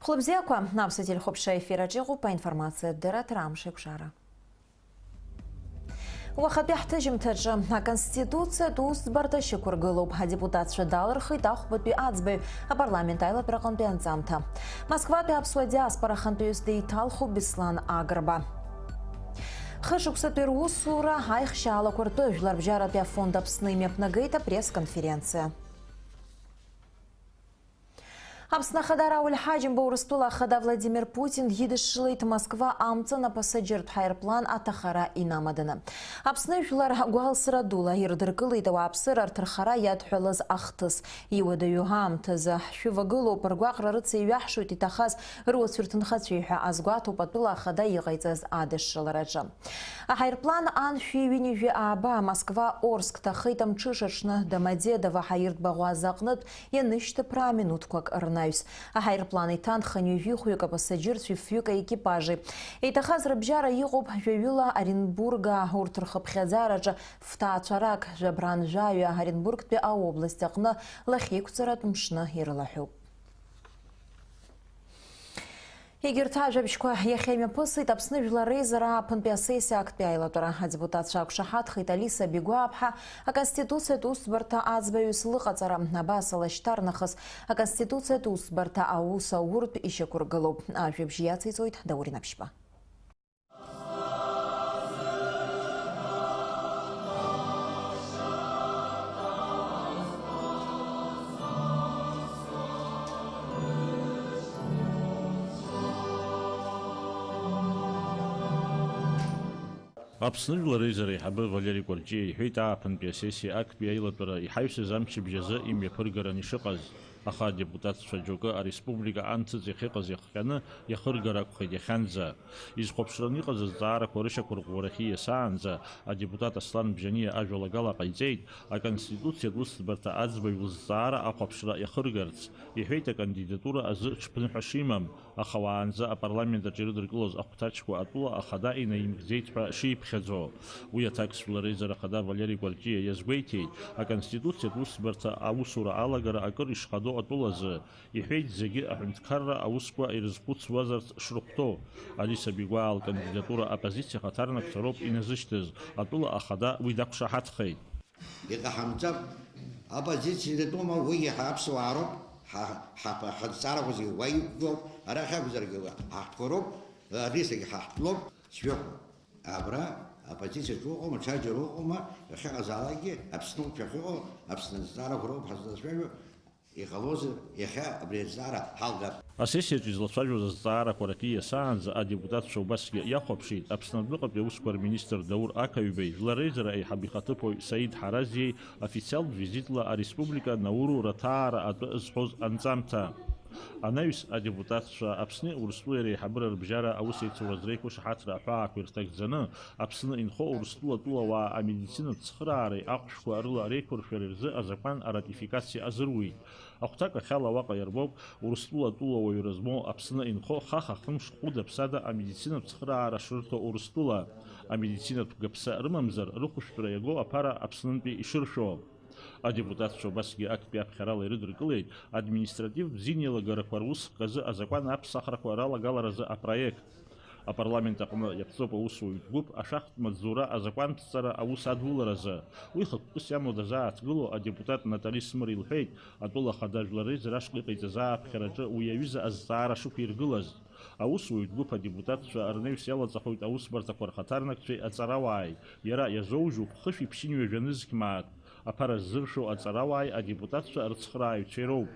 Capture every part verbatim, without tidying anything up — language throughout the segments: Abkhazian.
Хәлыбзиақәа, аԥсуа телехәаԥшра ефир аҿы иҟоуп аинформациатә дырраҭара Амш еиқәшара. Уахатәи ҳҭыжьымҭаҿы Аконституциатә усӡбарҭа шьақәыргылоуп, адепутатцәа далырхит ахәбатәи аӡбаҩ апарламент аилатәараҟынтәи анҵамҭа. Москватәи аԥсуа диаспора ахантәаҩыс деиҭалхуп Беслан Агрба. Хышықәсатәи русура аихшьаалақәа ртәы Жәларбжьаратәи афонд Аԥсны имҩаԥнагеит апресс-конференциа. Аԥсны Ахада Рауль Ҳаџьымба Урыстәыла Ахада Владимир Путин дидышшылеит Москва амҵан апасаџьыртә ҳаирплан аҭахара инамаданы. Аԥсны жәлар гәалсра дула ирыдыркылеит ауааԥсыра рҭырхара иадҳәалаз ахҭыс. Иуадаҩу аамҭазы ҳшәывагылоуп, ргәаҟра рыцеиҩаҳшоит иҭахаз руацәа рҭынхацәеи ҳәа азгәаҭоуп атәыла ахада иҟаиҵаз адышшылараҿы. Аҳаирплан ан шәи ҩынҩажәи ааба Москва Орск ҭахеит амҽыша аҽны Домодедово ҳаиртә баӷәаза аҟнытә ианышьҭыԥра минуҭқәак рнаҩс. Аҳаирплан иҭан хынҩажәи хәҩык апассаџьырцәеи фҩык аекипажи. Еиҭахаз рыбжьара иҟоуп жәаҩыла Оренбург, урҭ рхыԥхьаӡараҿы фҭаацәарак, жәабран жәаҩа Оренбургтәи аобласть аҟны лахьеиқәҵаратә мшны ирылаҳәуп. Егьырҭ ажәабжьқәа иахьа имҩаԥысит Аԥсны Жәлар Реизара ааԥынтәи асессиа актәи аилатәара. Адепутатцәа ақәшаҳаҭхеит Алиса Бигәааԥҳа Аконституциатә усӡбарҭа аӡбаҩыс лыҟаҵара. Абас алашьҭарнахыс Аконституциатә усӡбарҭа аус ауртә ишьақәыргылоуп. Ажәабжь иациҵоит Даур Инаԥшьба. Аԥсны Жәлар Реизара аиҳабы Валери Кәарҷиа иҳәеит ааԥынтәи асессиа актәи аилатәара иҳаҩсыз амчыбжь азы имҩаԥыргаран ишыҟаз. Аха адепутатцәа џьоукы ареспублика анҭыҵ иахьыҟаз иахҟьаны иахыргар акәхеит иахьанӡа. Изхәаԥшраны иҟаз азҵаарақәа рышьақәырӷәӷәарахьы иасаанӡа адепутат Аслан Бжьаниа ажәалагала ҟаиҵеит, Аконституциатә усӡбарҭа аӡбаҩ лызҵаара ахәаԥшра иахыргарц. Иҳәеит, акандидатура азы ҽԥныҳәа шимам, аха уаанӡа апарламент аҿы ирыдыркылоз ахәҭаҷқәа атәыла ахада инаимкӡеит ҳәа шиԥхьаӡо. Уи аҭак Жәлар Реизара Ахада Валери Кәарҷиа иазгәеиҭеит, Аконституциатә усӡбарҭа аусура алагара акыр ишхадоу атәылазы, иҳәеит, зегьы аҳәынҭқарра аусқәа ирызхәыцуазарц шрыхәҭоу. Алиса Бигәаа лкандидатура аоппозициа ахаҭарнакцәа роуп иназышьҭыз, атәыла ахада уи дақәшаҳаҭхеит. Иҟаҳамҵап, аоппозициа изатәума, уи иаҳа аԥсуаа роуп, ҳа, ҳа, ҳазҵаарақәа зегьы уа иқәгылоуп, арахь акәзаргьы уа ҳаҳтәқәа роуп, абрисагьы ҳаҳтәлоуп, сшәыҳәо. Абра аоппозициаҿ уҟоума, ҽаџьара уҟоума, иахьыҟазаалакгьы Аԥснынтә шәахьыҟоу, Аԥсны азҵаарақәа роуп ҳазлацәажәо, иҟалозар, иахьа абри азҵаара ҳалгап. Асессиаҿы излацәажәоз азҵаарақәа рахьы иасаанӡа адепутатцәа убасгьы иахәаԥшит Аԥсны адәныҟатәи аусқәа рминистр Даур Ақаҩбеи, Жәлар Реизара аиҳабы ихаҭыԥуаҩ Саид Ҳаразиеи официалтә визитла ареспублика Науру раҭаара атәы зҳәоз анҵамҭа. Анаҩс, адепутатцәа Аԥсни Урыстәылеи реиҳабыра рыбжьара аусеицуразы реиқәышаҳаҭра аҳәаақәа ирҭагӡаны, Аԥсны инхо Урыстәыла атәылауаа амедицинатә цхыраареи ахәшәқәа рыла реиқәыршәареи рзы азакәан аратификациа азыруит. Ахәҭак ахьала уаҟа иарбоуп Урыстәыла атәылауаҩра змоу Аԥсны инхо хаха-хымш хәыда-ԥсада амедицинатә цхыраара шрырҭо Урыстәыла, амедицинатә гаԥса рымамзар, рыхәшәтәра иаго аԥара Аԥснынтәи ишыршәо. Адепутатцәа убасгьы актәи аԥхьарала ирыдыркылеит административтә зинеилагарақәа русхк азы азакәан аԥсахрақәа ралагаларазы апроект. Апарламент аҟны иаԥҵоуп аусуҩтә гәыԥ ашәахтә маҵзура азакәанԥҵара аус адуларазы. Уи хықәкыс иамоу дазааҭгыло адепутат Натали Смыр илҳәеит, атәыла ахада Жәлар Реизара ашҟа иҟаиҵаз ааԥхьараҿы уи аҩыза азҵаара шықәиргылаз. Аусуҩтә гәыԥ адепутатцәа рнаҩс иалаҵахоит аусбарҭақәа рхаҭарнакцәеи аҵарауааи, иара иазоужьуп хышәи ԥшьынҩажәа нызқь мааҭ. Аԥара ззыршәо аҵарауааи адепутатцәа рыцхрааҩцәеи роуп.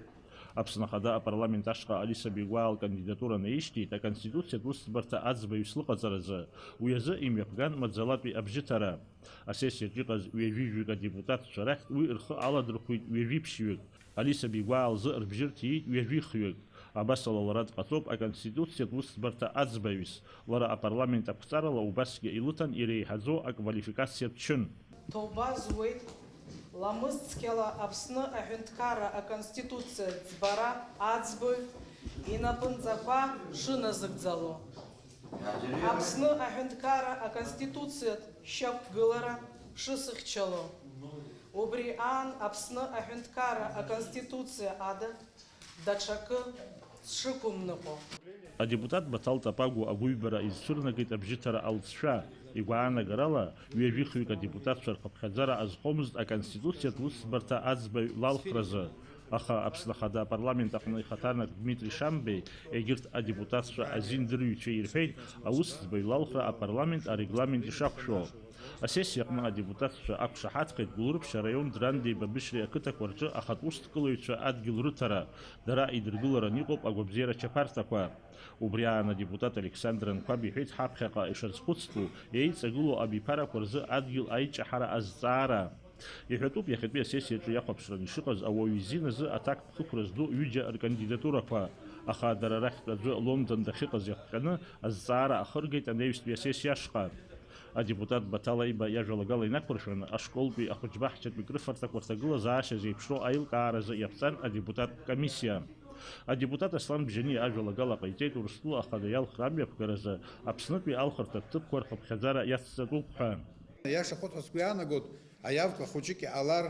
Аԥсны Ахада апарламент ашҟа Алиса Бигәаа лкандидатура наишьҭит Аконституциатә усӡбарҭа аӡбаҩыс лыҟаҵаразы, уи азы имҩаԥган маӡалатәи абжьыҭара. Асессиаҿ иҟаз ҩажәи жәаҩык адепутатцәа рахьтә уи рхы аладырхәит ҩажәи ԥшьҩык. Алиса Бигәаа лзы рбжьы рҭиит ҩажәи хҩык. Абасала лара дҟаҵоуп Аконституциатә усӡбарҭа аӡбаҩыс. Лара апарламент ақәҵарала убасгьы илыҭан иреиҳаӡоу аквалификациатә чын. Ҭоуба зуеит, ламысцқьала Аԥсны аҳәынҭқарра аконституциа ӡбара аӡбаҩ инапынҵақәа шыназыгӡало. Аԥсны аҳәынҭқарра аконституциатә шьақәгылара шысыхьчало. Убри аан Аԥсны аҳәынҭқарра аконституциа ада даҽакы сшықәымныҟәо. Адепутат Баҭал Тапагәуа агәыҩбара изцәырнагеит абжьыҭара алҵшәа. Игәаанагарала, ҩажәихҩык адепутатцәа рхыԥхьаӡара азхомызт Аконституциатә усӡбарҭа аӡбаҩ лалхразы. Аха Аԥсны Ахада апарламент аҟны ихаҭарнак Дмитри Шамбеи егьырҭ адепутатцәа азин дырҩцәеи ирҳәеит, аусӡбаҩ лалхра апарламент арегламент ишақәшәо. Асессиа аҟны адепутатцәа ақәшаҳаҭхеит Гәылрыԥшь араион Драндеи Бабышьреи ақыҭақәа рҿы ахатә усҭкылаҩцәа адгьыл рыҭара, дара идыргыларан иҟоуп агәабзиара чаԥарҭақәа. Убри аан адепутат Александр Анқәаб иҳәеит ҳаԥхьаҟа ишазхәыцтәу, еиҵагылоу абиԥарақәа рзы адгьыл аиҿаҳара азҵаара. Иҳәатәуп иахьатәи асессиаҿы иахәаԥшран ишыҟаз ауаҩы изин азы аҭакԥхықәра зду ҩыџьа ркандидатурақәа, аха дара рахьтә аӡәы Лондон дахьыҟаз иахҟьаны азҵаара ахыргеит анаҩстәи асессиа ашҟа. Адепутат Баҭал Аиба иажәалагала инақәыршәаны, ашколтәи ахәыҷбаҳчатәи крыфарҭақәа рҭагылазаашьа зеиԥшроу аилкааразы иаԥҵан адепутаттә комиссиа. Адепутат Аслан Бжьаниа ажәалагала ҟаиҵеит Урыстәыла Ахада иалхра амҩаԥгаразы Аԥснытәи алхырҭатә ҭыԥқәа рхыԥхьаӡара иацҵатәуп ҳәа. Иаша хәыҭхәыҭ сгәы иаанагоит, аиавка хәыҷык иҟалар,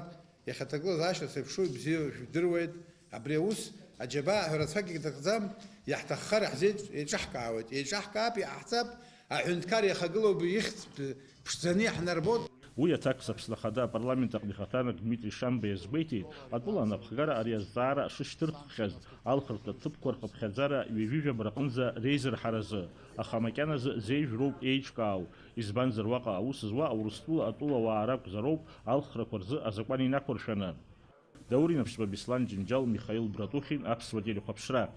иахьаҭагылазаашьа зеиԥшроу ибзиа жәдыруеит. Абри аус аџьабаа ҳәа рацәак иҭахӡам, иаҳҭаххар ҳзеиҿ-, еиҿаҳкаауеит, еиҿаҳкаап, иҟаҳҵап, аҳәынҭқар иахагылоу ихьӡ ԥшӡаны иаҳнарбоит. Уи аҭак Аԥсны Ахада апарламент аҟны ихаҭарнак Дмитри Шамба иазгәеиҭеит, атәыла анапхгара ари азҵаара шышьҭырххьаз, алхырҭа ҭыԥқәа рхыԥхьаӡара ҩажәижәаба рҟынӡа реизырҳаразы, аха макьаназы зеижә роуп еиҿкаау, избанзар уаҟа аус зуа Урыстәыла атәылауаа ракәзароуп алхрақәа рзы азакәан инақәыршәаны. Даур Инаԥшьба, Беслан Џьынџьал, Михаил Братухин, Аԥсуа телехәаԥшра.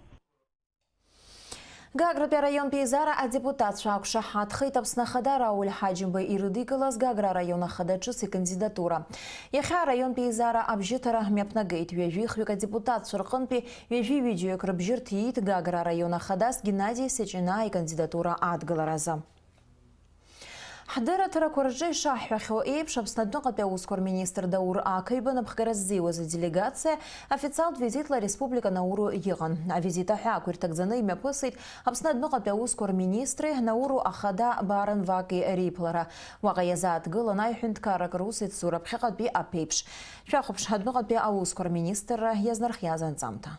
Гагратәи араионтә еизара адепутатцәа ақәшаҳаҭхеит Аԥсны Ахада Рауль Ҳаџьымба ирыдикылаз Гагра араион ахада ҿыц икандидатура. Иахьа араионтә еизара абжьыҭара мҩаԥнагеит, ҩажәихҩык адепутатцәа рҟынтәи ҩажәи ҩыџьаҩык рыбжьы рҭиит Гагра араион ахадас Геннади Сеҷинаа икандидатура адгыларазы. Ҳдырраҭарақәа рҿы ишаҳҳәахьоу еиԥш, Аԥсны адәныҟатәи аусқәа рминистр Даур Ақаҩба напхгара ззиуаз аделегациа официалтә визитла ареспублика Науру иҟан. Авизит аҳәаақәа ирҭагӡаны имҩаԥысит Аԥсны адәныҟатәи аусқәа рминистри Науру ахада Баран Ваки реиԥылара. Уаҟа иазааҭгылан аиҳәынҭқаррак русеицура ԥхьаҟатәи аԥеиԥш. Шәахәаԥш, адәныҟатәи аусқәа рминистрра иазнархиаз анҵамҭа.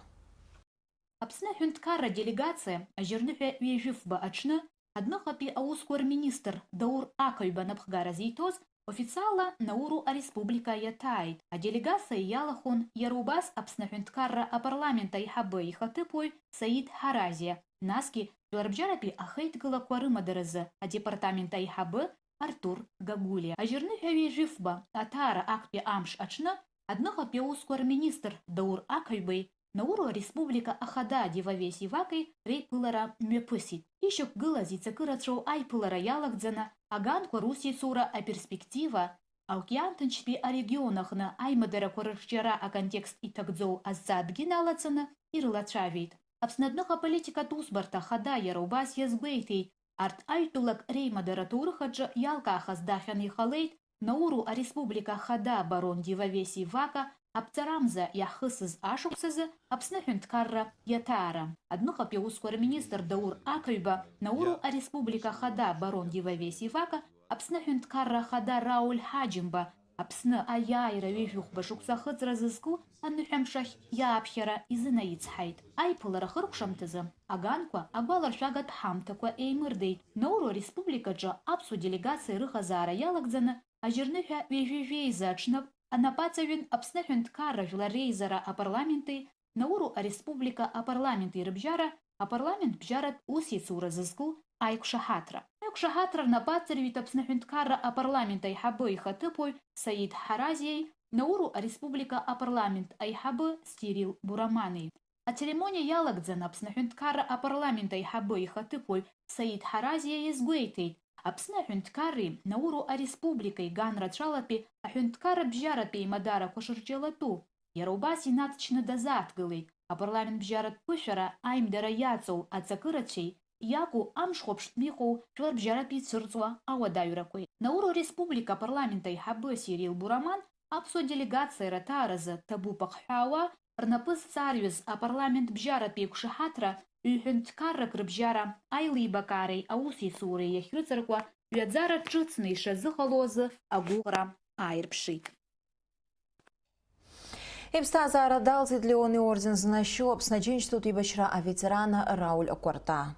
Аԥсны аҳәынҭқарра делегациа ажьырныҳәа ҩажәи фба аҽны адәныҟатәи аусқәа рминистр Даур Ақаҩба напхгара зиҭоз официалла Науру ареспублика иаҭааит. Аделегациа иалахәын иара убас Аԥсны аҳәынҭқарра апарламент аиҳабы ихаҭыԥуаҩ Саид Ҳаразиа, насгьы жәларбжьаратәи ахеидкылақәа рымадаразы адепартамент аиҳабы Артур Гагулиа. Ажьырныҳәа ҩажәи фба аҭаара актәи амш аҽны адәныҟатәи аусқәа рминистр Даур Ақаҩбеи Науру ареспублика ахада Дивавеси Вакеи реиԥылара мҩаԥысит. Ишьақәгылаз иҵакы рацәоу аиԥылара иалагӡаны аганқәа русеицура аперспектива, аокеан ҭынчтәи арегион аҟны аимадарақәа рырҿиара аконтекст иҭагӡоу азҵаатәгьы налаҵаны ирылацәажәеит. Аԥсны адәныҟа аполитикатә усбарҭа ахада иара убас иазгәеиҭеит, арҭ аҩтәылак реимадара аҭоурых аҿы иалкаахаз даахьаны иҟалеит Науру ареспублика ахада барон Дивавеси Вака аԥҵарамза иаҳхысыз ашықәсазы Аԥсны аҳәынҭқарра иаҭаара. Адәныҟатәи аусқәа рминистр Даур Ақаҩба Науру ареспублика ахада барон Дивавеси Вака Аԥсны аҳәынҭқарра ахада Рауль Ҳаџьымба Аԥсны аиааира ҩажәихәба шықәса ахыҵра зызку аныҳәамшахь иааԥхьара изынаицҳаит. Аиԥылара ахыркәшамҭазы аганқәа агәаларшәагатә ҳамҭақәа еимырдеит. Науру ареспубликаҿы аԥсуа делегациа рыҟазаара иалагӡаны ажьырныҳәа ҩажәи жәеиза аҽны анапаҵаҩын Аԥсны аҳәынҭқарра жәлар реизара апарламенти Науру ареспублика апарламенти рыбжьара апарламент бжьаратә усеицура зызку аиқәшаҳаҭра. Аиқәшаҳаҭра рнапаҵаҩит Аԥсны аҳәынҭқарра апарламент аиҳабы ихаҭыԥуаҩ Саид Ҳаразиеи Науру ареспублика апарламент аиҳабы Сирил Бурамани. Ацеремониа иалагӡаны Аԥсны аҳәынҭқарра апарламент аиҳабы ихаҭыԥуаҩ Саид Ҳаразиа иазгәеиҭеит, Аԥсны аҳәынҭқарреи Науру ареспубликеи ганрацәалатәи аҳәынҭқарра бжьаратәи аимадарақәа шырҿиалатәу. Иара убас инаҵшьны дазааҭгылеит апарламент бжьаратә ԥышәара аимдара иаҵоу аҵакы рацәеи иаку амш хәаԥштәны иҟоу жәларбжьаратәи ицәырҵуа ауадаҩрақәеи. Науру ареспублика апарламент аиҳабы Сирил Бураман аԥсуа делегациа раҭааразы ҭабуп ахҳәаауа, рнапы зҵарҩыз апарламент бжьаратә еиқәшаҳаҭра ҩҳәынҭқаррак рыбжьара аилибакаареи аусеицуреи иахьрыҵаркуа ҩаӡара ҿыцны ишазыҟало азы агәыӷра ааирԥшит. Иԥсҭазаара далҵит Леон иорден знашьоу Аԥсны Аџьынџьтәылатә еибашьра аветеран Рауль Кәарта.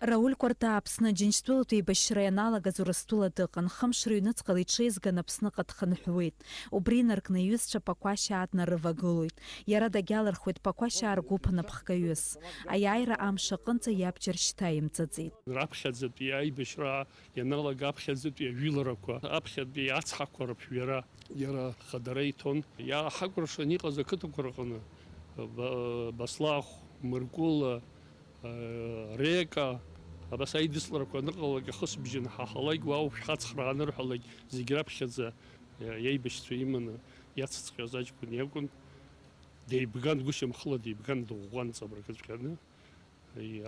Рауль Кәарта Аԥсны Аџьынџьтәылатә еибашьра ианалагаз Урыстәыла дыҟан. Хымш рыҩныҵҟала иҽеизган Аԥсныҟа дхынҳәуеит. Убри инаркны иҩызцәа Пақәашьаа днарывагылоит. Иара дагьалырхуеит Пақәашьаа ргәыԥ анапхгаҩыс. Аиааира амш аҟынӡа иабџьар шьҭа имҵаӡеит. Раԥхьаӡатәи аибашьра ианалага аԥхьаӡатәи ажәыларақәа, аԥхьатәи ацҳақәа рыԥжәара иара хадара иҭон. Иааҳакәыршан иҟаз ақыҭақәа рҟны, Ба-, Баслахә, Мыркәыла, Река, абас аидысларақәа аныҟалалак, ахысбжьы анҳаҳалак, уа ушәхацхрааны рҳәалак, зегь раԥхьаӡа иеибашьцәа иманы иацыҵҟьоз аҷкәын иакәын. Деибган, гәышьамхыла деибган, дыӷәӷәан ҵабыргыҵәҟьаны.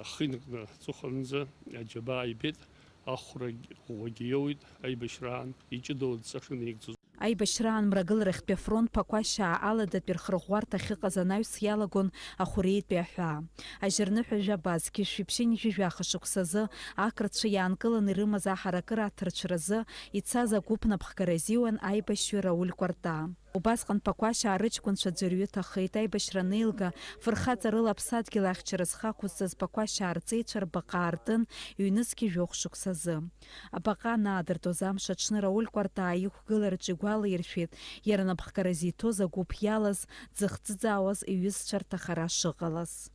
Ахы инаркны аҵыхәанӡа аџьабаа ибеит, ахәрагь ӷәӷәагьы иоуит, аибашьраан иҷыдоу адҵа шынеигӡоз. Аибашьраан Мрагыларахьтәи афронт Ԥақәашьаа аладатәи рхырӷәӷәарҭа ахьыҟаз анаҩс иалагон ахәыреитәи аҳәаа. Ажьырныҳәа жәаба зқьи шәиԥшьынҩажәи жәаха шықәсазы ақырҭцәа иаанкыланы ирымаз аҳаракыра аҭарцәразы ицаз агәыԥ напхгара азиуан аибашьҩы Рауль Кәарта. Убасҟан Ԥақәашьаа рыҷкәынцәа аӡәырҩы ҭахеит, аибашьра анеилга, фырхаҵарыла аԥсадгьыл ахьчара зхы ақәызҵаз Ԥақәашьаа рҵеицәа рбаҟа аартын ҩнызқьи жәохә шықәсазы. Абаҟа анаадыртуаз амш аҽны Рауль Кәарта иқәгылараҿы игәалаиршәеит иара напхгара зиҭоз агәыԥ иалаз, дзыхӡыӡаауаз иҩызцәа рҭахара шыҟалаз.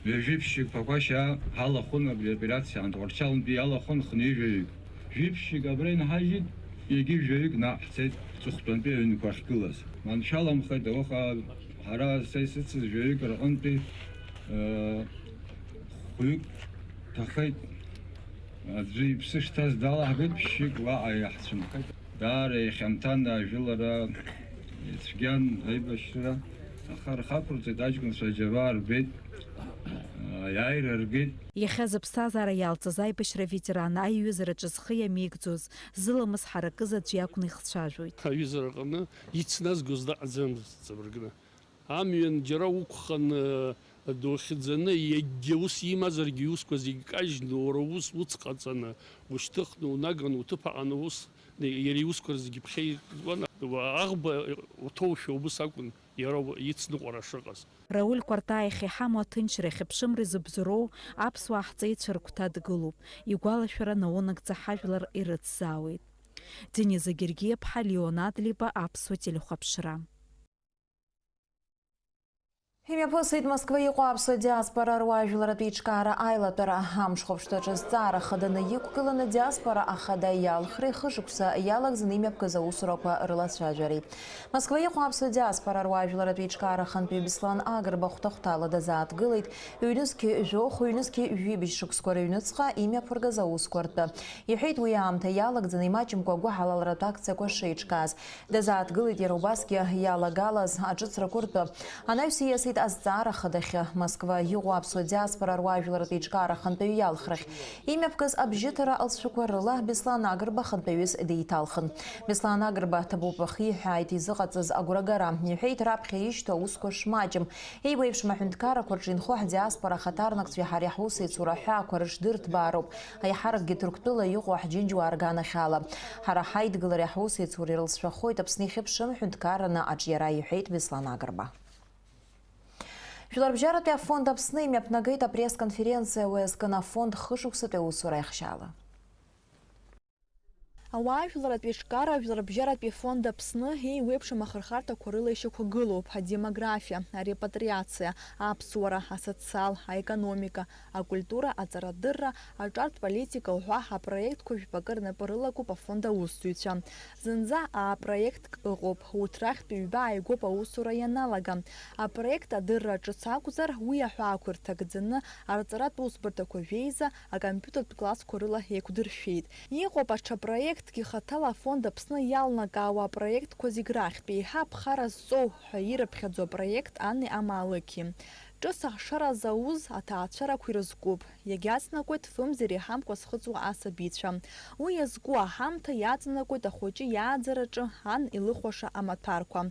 Ҩажәи ԥшьҩык Ԥақәашьаа ҳалахәын абри аоперациа аан, Тҟәарчалнтәи иалахәын хынҩажәаҩык. Жәиԥшьҩык абра инҳажьит, егьи жәаҩык наҟ ҳцеит, ҵыхәтәантәи аҩнқәа ахьгылаз. Маншәаламхеит, ауха ҳара са исыцыз жәаҩык рҟынтәи, э, хәҩык ҭахеит. Аӡәы иԥсы шҭаз далаҳгеит, ԥшьҩык уаҟа иаҳцәынхеит. Даара ихьанҭан ажәылара ицәгьан аибашьра, аха рхы ақәырҵеит, аҷкәынцәа аџьабаа рбеит, аиааира ргеит. Иахьа зыԥсҭазаара иалҵыз аибашьра аветеран аиҩызараҿы зхы иамеигӡоз, зыламыс ҳаракыз аӡә иакәны ихцәажәоит. Аҩызара аҟны ицназгоз даҟаӡамызт ҵабыргны. Амҩан џьара уқәханы, духьӡаны, иагьгьы ус имазаргьы, иусқәа зегь кажьны, уара ус уцҟаҵаны, ушьҭыхны, унаганы, уҭыԥ аҟаны ус, иара иусқәа зегь ԥхьа икуан. Аӷба уҭоушәа убыс акәын иара ицныҟәара шыҟаз. Рауль Кәарта иахьа иҳамоу аҭынчра, иахьа ԥшымра изыбзоуроу аԥсуаа ҳҵеицәа рыгәҭа дгылоуп. Игәалашәара наунагӡа ҳажәлар ирыцзаауеит. Дениза Гергиаԥҳа, Леон Адлеиба, Аԥсуа телехәаԥшра. Имҩаԥысит Москва иҟоу аԥсуа диаспора руаажәларратә еиҿкаара аилатәара. Амшхәаԥштәаҿы зҵаара хаданы иқәгыланы диаспора ахада иалхреи хышықәса иалагӡаны имҩаԥгаз аусурақәа рылацәажәареи. Москва иҟоу аԥсуа диаспора руаажәларратә еиҿкаара ахантәаҩы Беслан Агрба хәҭа-хәҭала дазааҭгылеит, ҩнызқьи жәохә, ҩнызқьи жәибжь шықәсқәа рыҩныҵҟа имҩаԥыргаз аусқәа ртәы. Иҳәеит, уи аамҭа иалагӡаны имаҷымкәа агәыҳалалратә акциақәа шеиҿкааз. Дазааҭгылеит иара убасгьы иалагалаз аҿыцрақәа ртәы. Анаҩс ииасит азҵаара хадахьы. Москва иҟоу аԥсуа диаспора руаажәларратә еиҿкаара ахантәаҩы иалхрахь имҩаԥгаз абжьыҭара алҵшәақәа рыла Беслан Агрба хантәаҩыс деиҭалхын. Беслан Агрба ҭабуп ахиҳәааит изыҟаҵаз агәрагара. Иҳәеит, раԥхьа ишьҭоу аусқәа шмаҷым. Еиуеиԥшым аҳәынҭқаррақәа рҿы инхо ҳдиаспора ахаҭарнакцәеи ҳареи ҳусеицура аҳәаақәа рышдырҭбаароуп. Аиҳаракгьы Ҭырқәтәыла иҟоу ҳџьынџьуаа рганахьала. Ҳара ҳаидгылареи ҳусеицуреи рылҵшәахоит Аԥсны ихьыԥшым ҳәынҭқарраны аҿиара, иҳәеит Беслан Агрба. Жәларбжьаратәи афонд Аԥсны имҩаԥнагеит апресс-конференциа, уи азкын афонд хышықәсатәи аусура иахшьала. Ауаажәларратә еиҿкаара Жәларбжьаратәи афонд Аԥсны еиуеиԥшым ахырхарҭақәа рыла ишьақәгылоуп, адемографиа, арепатриациа, аԥсуара, асоциал, аекономика, акультура, аҵарадырра, аҿартә политика уҳәа апроектқәа жәпакы рнапы рылакуп афонд аусзуҩцәа. Зынӡа аа-проектк ыҟоуп, урҭ рахьтә ҩба ааигәоуп аусура ианалага. Апроект адырра ҿыц акәзар, уи аҳәаақәа ирҭагӡаны арҵаратә усбарҭақәа жәеиза акомпиутертә классқәа рыла еиқәдыршәеит. Иҟоуп аҽа проектк ихаҭала афонд Аԥсны иалнакаауа апроектқәа зегь рахьтә еиҳа аԥхара зҵоу ҳәа ирыԥхьаӡо апроект Ани амаалықьи. Ҿыц ахшара зауз аҭаацәарақәа ирызкуп. Иагьацнакуеит фымз иреиҳамкәа зхыҵуа асабицәа. Уи иазку аҳамҭа иаҵанакуеит ахәыҷы иааӡараҿы ан илыхәаша амаҭәарқәа.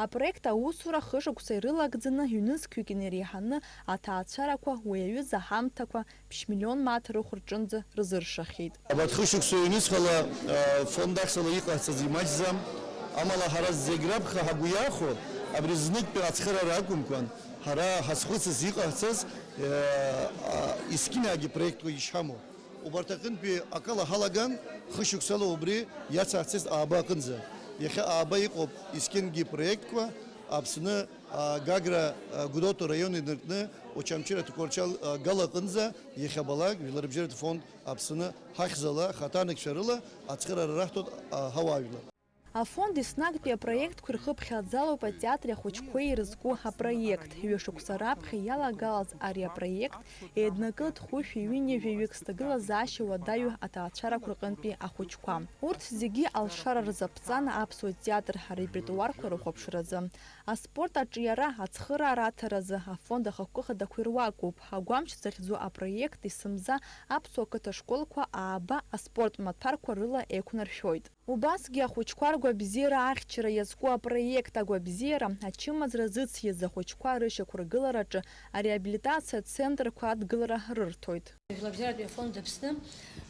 Апроект аусура хышықәса ирылагӡаны ҩнызқьҩык инареиҳаны аҭаацәарақәа уи аҩыза аҳамҭақәа ԥшь миллион мааҭ рыхә рҿынӡа рзыршахьеит. Абарҭ хышықәса ҩнуҵҟала, а, фонд Ахьсала иҟаҳҵаз имаҷӡам, амала ҳара зегь раԥхьа ҳагәы иахәо, Абри зныктәи ацхыраара акәымкәан, ҳара ҳазхәыцыз иҟаҳҵаз, э, а, есқьынагьы проектқәа ишҳамоу. Убарҭ аҟынтәи акала ҳалаган, хышықәсала убри иацаҳҵеит ааба аҟынӡа. Иахьа ааба иҟоуп есқьынгьы проектқәа, Аԥсны, а, Гагра, а, Гәдоуҭа раион инаркны Очамчыра Ҭқәарчал, а, гала аҟынӡа иахьабалак Жәларбжьаратә фонд Аԥсны ҳахьӡала хаҭарнакцәа рыла ацхыраара раҳҭоит, а, ҳауаажәлар. Афонд еснагьтәи апроектқәа ирхыԥхьаӡалоуп атеатри ахәыҷқәеи ирызку апроект. Ҩышықәса раԥхьа иалагалаз ари апроект еиднакылт хәышәи ҩынҩажәаҩык зҭагылазаашьа уадаҩу аҭаацәарақәа рҟынтәи ахәыҷқәа. Урҭ зегьы алшара рзаԥҵан аԥсуа театр арепертуарқәа рыхәаԥшразы, аспорт аҿиара, ацхыраара аҭаразы афонд ахықәкы хадақәа ируакуп. Агәамч захьӡу апроект есымза аԥсуа қыҭа школқәа ааба аспорт маҭәарқәа рыла еиқәнаршәоит. Убасгьы ахәыҷқәа ргәабзиара ахьчара иазку апроект агәабзиара ачымазара зыциз ахәыҷқәа рышьақәыргылараҿы ареабилитациа центрқәа адгылара рырҭоит. Жәларбжьаратәи афонд Аԥсны,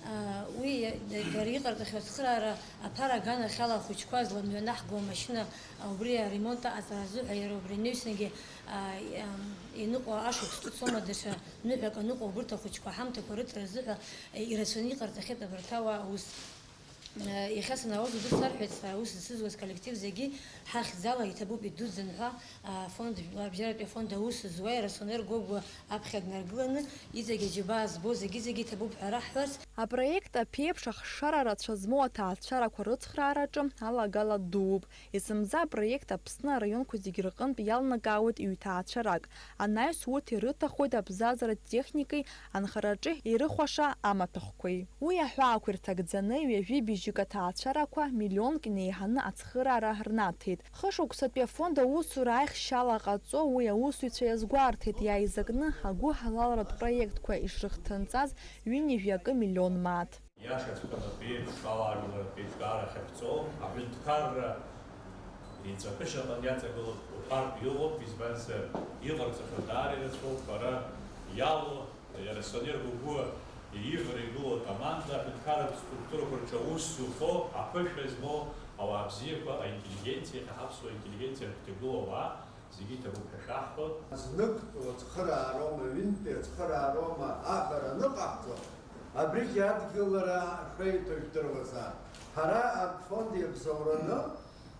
а, уи иа-, да-, дара иҟарҵахьоу ацхыраара аԥара аганахьала ахәыҷқәа зламҩанаҳго амашьына, а, убри аремонт аҟаҵара азыҳәа иара убри анаҩсангьы, а, и-, ам, иныҟәо ашықәс ҿыцоума даҽа ныҳәак аныҟәо убырҭ ахәыҷқәа ҳамҭақәа рыҭра азыҳәа, э, ирацәаны иҟарҵахьеит абарҭ ауаа аус. Иахьа санаауаз убыс сарҳәеит, сара аус зцызуаз коллектив зегьы ҳахьӡала иҭабуп, идуӡӡан ҳәа, афонд, абжьаратәи афонд аус зуа Расонер Гогәуа аԥхьа днаргыланы, иҵегь аџьабаа збо зегьы-зегьы иҭабуп ҳәа раҳҳәарц. Апроект аԥеиԥш ахшара рацәа змоу аҭаацәарақәа рыцхраараҿы алагала дууп. Есымза апроект Аԥсны араионқәа зегьы рҟынтә иалнакаауеит ҩҭаацәарак. Анаҩс урҭ ирыҭахоит абзазаратә техникеи анхараҿы ирыхәаша амаҭәахәқәеи. Уи аҳәаақәа ирҭагӡаны ҩажәи бжьык аҭаацәарақәа миллионк инеиҳаны ацхыраара рнаҭеит. Хышықәсатәи афонд аусура аихшьала ҟаҵо уи аусзуҩцәа иазгәарҭеит, иааизакны агәыҳалалратә проектқәа ишрыхҭынҵаз ҩынҩажәи акы миллион мааҭ. Иашаҵәҟьаны, еиԥшала ажәлар реиҿкаара ахьаԥҵоу аҳәынҭқарра иҵакышьаҟны иаҵагылоуп уҳәартә иҟоуп, избанзар, иҟарҵахьоу даара ирацәоуп, бара иалоу, иара Сонер Гогәуа ивара игылоу акоманда, аҳәынҭқарратә структурақәа рҿы аус зухьоу, аԥышәа змоу ауаа бзиақәа, аинтеллигенциа, иахьа ҳаԥсуа интеллигенциа рыгәҭа игылоу ауаа, зегьы иҭабуп ҳәа шәаҳҳәоит. Зныктәи ацхыраароума, ҩынтәи ацхыраароума аҟара аныҟаҳҵо, абригь адгылара шеиҭо жәдыруазаап. Ҳара афонд иабзоураны,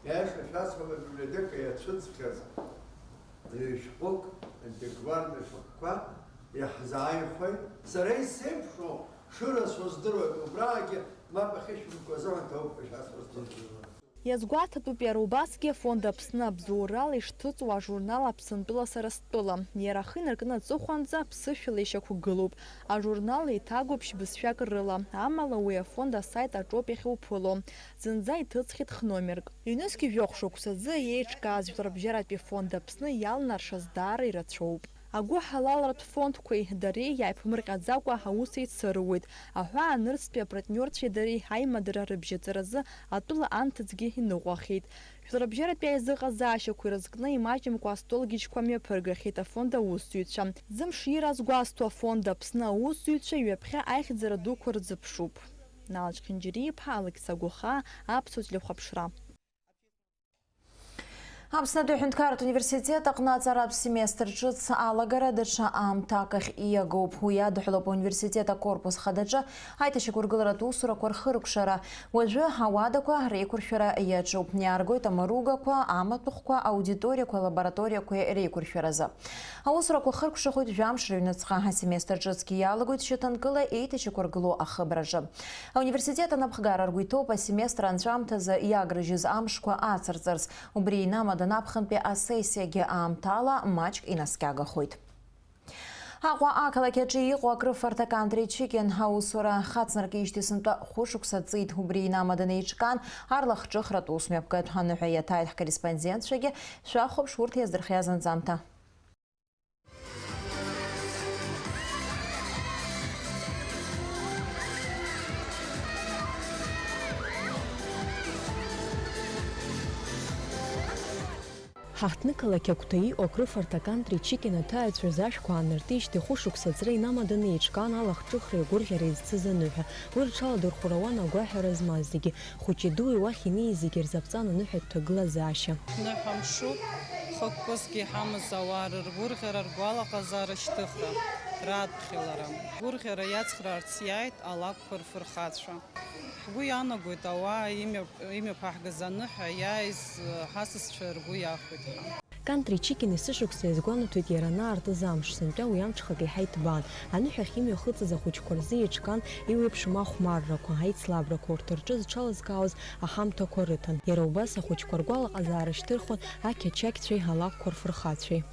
аиаша шәасҳәап, абиблиотека иацәыӡхьаз ҩ-шәҟәык, антикварнтә шәҟәқәа иаҳзааихәеит. Сара исеиԥшу шырацәоу здыруеит, убраагьы мап ахьышәымкуа азыҳәан ҭабуп ҳәа шәасҳәо сҭахуп. Иазгәаҭатәуп иара убасгьы Афонд Аԥсны абзоурала ишҭыҵуа ажурнал Аԥсынтәыла сара стәыла. Иара ахы инаркны аҵыхәанӡа ԥсышәала ишьақәгылоуп. Ажурнал еиҭагоуп шьбызшәак рыла, амала уи афонд асайт аҿоуп иахьуԥыло. Зынӡа иҭыҵхьеит хномерк. Ҩнызқь жәохә шықәсазы еиҿкааз Жәларбжьаратәи Афонд Аԥсны иалнаршаз даара ирацәоуп. Агәыҳалалратә фондқәеи дареи иааиԥмырҟьаӡакәа аус еицыруеит. Аҳәаа нырцәтәи апартниорцәеи дареи аимадара рыбжьаҵаразы атәыла анҭыҵгьы иныҟәахьеит. Жәларбжьаратәи аизыҟазаашьақәа ирызкны имаҷымкәа астолгьежьқәа мҩаԥыргахьеит афонд аусзуҩцәа. Зымшира азгәазҭо, Афонд Аԥсны аусзуҩцәа ҩаԥхьа аихьӡара дуқәа рзыԥшуп. Налач Хинџьариа-иԥа, Алықьса Гәахаа, Аԥсуа телехәаԥшра. Аԥснытәи аҳәынҭқарратә университет аҟны аҵаратә семестр ҿыц алагара даҽа аамҭак ахь ииагоуп. Уи адҳәалоуп ауниверситет акорпус хадаҿы аиҭашьақәыргыларатә усурақәа рхыркәшара. Уажәы ауадақәа реиқәыршәара иаҿуп. Иааргоит амаругақәа, амаҭәахәқәа, аудиториақәа, алабораториақәеи реиқәыршәаразы. Аусурақәа хыркәшахоит жәамш рыҩныҵҟа. Асеместр ҿыцгьы иалагоит шьаҭанкыла еиҭашьақәыргылоу ахыбраҿы. Ауниверситет анапхгара ргәы иҭоуп асеместр анҵәамҭазы иагрыжьыз амшқәа ацырҵарц. Убри инамадан аԥхынтәи асессиагьы аамҭала маҷк инаскьагахоит. Аҟәа ақалақь аҿы иҟоу акрыфарҭа Кантри Чикен аусура хацнаркижьҭеи сынтәа хәышықәса ҵит. Убри инамадан еиҿкаан арлахҿыхратә усмҩаԥгатә аныҳәа иаҭааит ҳкорреспондентцәагьы. Шәахәаԥш урҭ иаздырхиаз анҵамҭа. Ҳаҳҭнықалақь агәҭа иҟоу акрыфарҭа Кантри Чикина аҭааҩцәа рзы ашәқәа аанартижьҭеи хәышықәса аҵра инамаданы еиҿкаан алахҿыхреи агәырӷьареи зцыз аныҳәа. Уи рҽаладырхәра ауан агәаҳәара змаз зегьы, хәыҷи дуи уахь инеиз зегьы рзаԥҵан аныҳәатә ҭагылазаашьа. Ҳныҳәа мшуп, хықәкысгьы иҳамаз ауаа рыргәырӷьара, ргәалаҟазаара, шьҭыхра, раадԥхьалара. Гәырӷьара иацхраарц иааит алакәқәа рфырхацәа. Ҳгәы иаанагоит ауаа имҩа-, имҩаԥаҳгаз аныҳәа иааиз, э, ҳасасцәа ргәы иахәеит ҳәа. Кантри Чикин есышықәса иазгәанаҭоит иара анаартыз амш, сынтәа уи амҽхак еиҳа иҭбаан. Аныҳәахь имҩахыҵыз ахәыҷқәа рзы еиҿкаан еиуеиԥшым ахәмаррақәа, аицлабрақәа, урҭ рҿы зҽалызкаауаз аҳамҭақәа рыҭан. Иара убас ахәыҷқәа ргәалаҟазаара шьҭырхуан ақьачақьцәеи алакәқәа рфырхацәеи.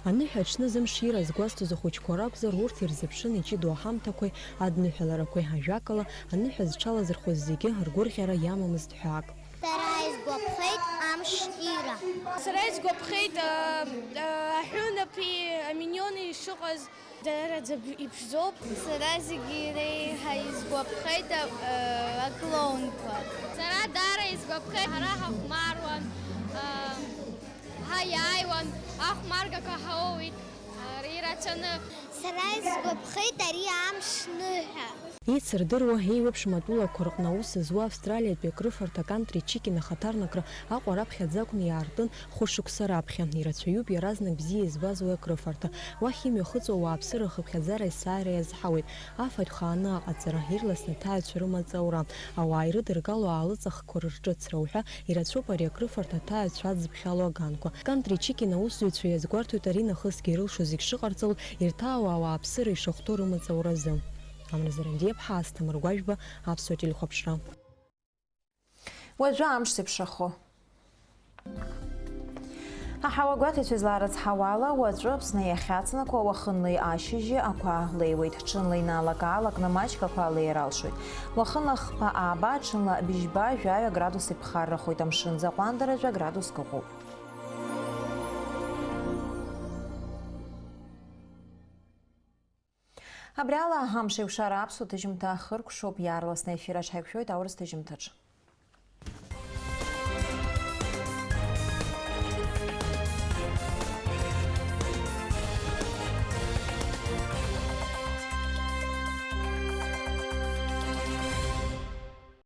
Аныҳәа аҽны зымшира згәазҭоз ахәыҷқәа ракәзар, урҭ ирзыԥшын иҷыдоу аҳамҭақәеи адныҳәаларақәеи, ажәакала, аныҳәа зҽалазырхәыз зегьы ргәырӷьара иамамызт ҳәаак. Сара исгәаԥхеит амш ира. Сара исгәаԥхеит, а, а, аҳәынаԥи аминиони ишыҟаз. Даараӡа б-, иԥшӡоуп. Сара зегьы иреиҳа исгәаԥхеит, а, а, аклоунқәа. Сара даара исгәаԥхеит, ҳара ҳахәмаруан, а, ҳаиааиуан, ахәмаргақәа ҳауит, а, ирацәаны. Сара исгәаԥхеит ари амш ныҳәа. Еицырдыруа, еиуеиԥшым атәылақәа рҟны аус зуа австралиатәи акрыфарҭа Кантри Чикин ахаҭарнакра Аҟәа раԥхьаӡа акәны иаартын хәышықәса раԥхьа. Ирацәаҩуп иаразнак бзиа избаз уи акрыфарҭа. Уахь имҩахыҵуа ауааԥсыра ахыԥхьаӡара есааира иазҳауеит. Афатә хааны аҟаҵара, ирласны аҭааҩцәа рымаҵ аура, ауаа ирыдыргало аалыҵ ахқәа рырҿыцра уҳәа ирацәоуп ари акрыфарҭа аҭааҩцәа адзыԥхьало аганқәа. Кантри Чикин аусзуҩцәа иазгәарҭоит ари нахысгьы ирылшо зегь шыҟарҵало, ирҭаау ауааԥсыра ишахәҭоу рымаҵ ауразы. Амра Зарандиаԥҳа, Асҭамыр Гәажәба, Аԥсуа телехәаԥшра. Уажәы амш зеиԥшрахо. Аҳауагәаҭаҩцәа излаарыцҳауала, уаҵәы Аԥсны иахьацнакуа уахынлеи ашьыжьи ақәа леиуеит. Ҽынла инаалак-аалакны маҷк ақәа леир алшоит. Уахынла хԥа ааба, ҽынла быжьба, жәаҩа градус иԥхаррахоит, амшын ӡаҟәандара жәа градуск ыҟоуп. Абри ала амш еиқәшара аԥсуа ҭыжьымҭа хыркәшоуп, иаарласны аефир аҿ ҳаиқәшәоит аурыс ҭыжьымҭаҿ.